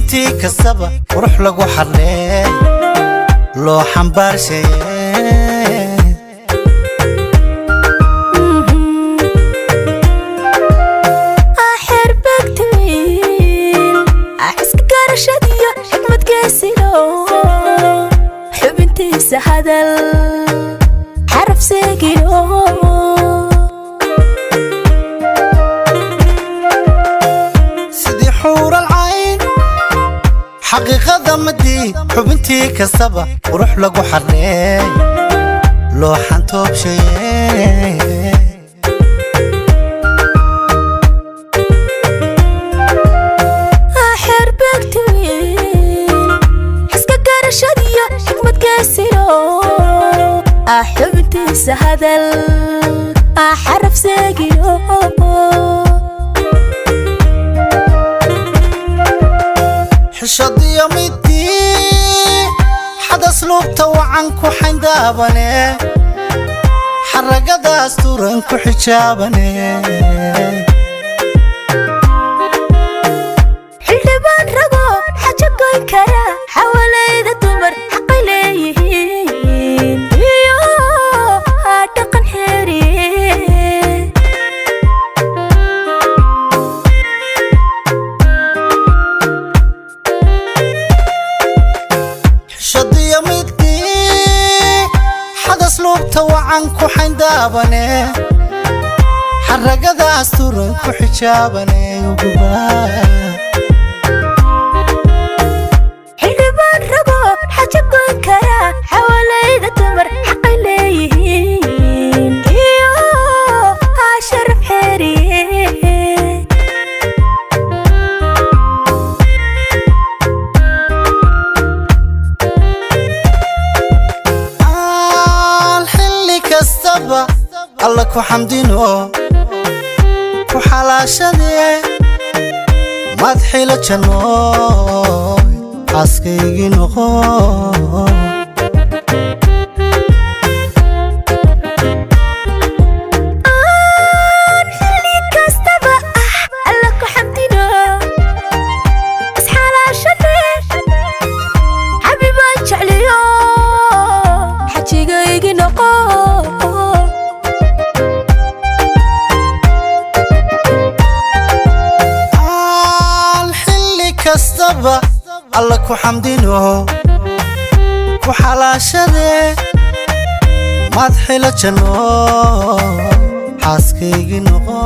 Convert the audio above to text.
Xubintii kastaba qurux lagu xadhee loo xambaarshaye. Xerbegtwiil xiska garashadiyo xikmad geesilo, xubintiisa hadal xaraf seegilo. Sidii xuural cayn xaqiiqada madii, xubintii kastaba qurux lagu xadhee loo xantoobshaye. Xerbegtwiil xiska garashadiyo xikmad geesilo, xubintiisa hadal xaraf seegilo. Xishadiyo midii xadas luubta wacan ku xayndaabane, xaragadaas turan ku xijaabane. Xildhibaan rago xajo goyn kara, xawalayda dumar xaqay leeyihiin iyo dhaqan xeeriye. Xishadiyo midii xadas luubta wacan ku xayndaabane, xaragadaas turan ku xijaabane uguba. Xildhibaan rago xajo goyn kara, xawalayda dumar xaqay leeyihiin iyo sharaf xeeriye. Aan xilli kastaba Alla ku xamdino, ku xalaashadee maad xilo jannooy xaaskaygii noqo. Aan xilli kastaba Alla ku xamdino, isxalaashane, xabibaan jecliyo, xajigaygi noqo. Aan xilli kastaba Alla ku xamdino, ku xalaashadee maad xilo jannooy xaaskaygii noqo.